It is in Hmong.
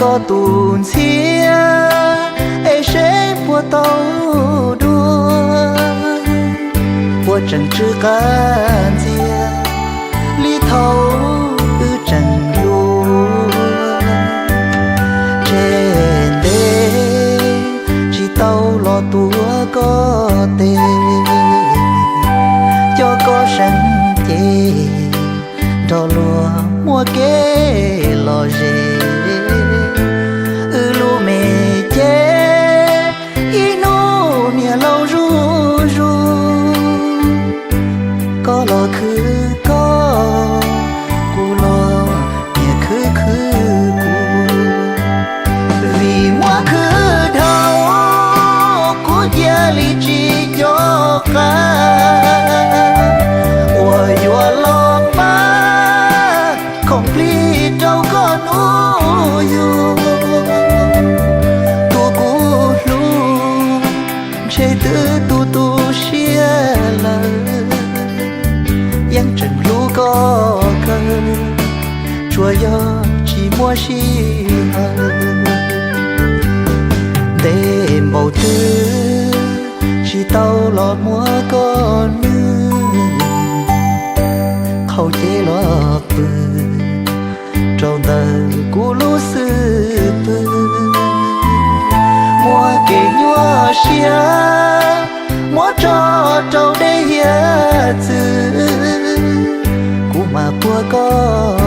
Koj tus ntxhiab es seb puas tau dua, puas tseem tsw qab ntxiag li thaum wb tseem hluas. Ntshe ntev tsis tau los tuav koj tes, coj koj seev ces nrog luag muaj kev lom zem. Wb lub me cev ib hnub niam laus zuj zus, koj los khwv koj, kuv los niam khwv khwv kuv. Vim muab khwv dhau, kuv cia li tsis nco qab uas yuav los pab khoom plig rau koj hnub yug. Tus kuv hlub ntshe twb tu tu siab lawm, yeej tseem hlub koj kawg, tsuas yog tsis muaj sij hawm. Ntev npaum twg tsis tau los muab koj nug, qhau cev los pw rau ntawm kuv lub xwb pwg. Muab kev nyuaj siab muab tso rau dej hiav txwv, kuv mam puag koj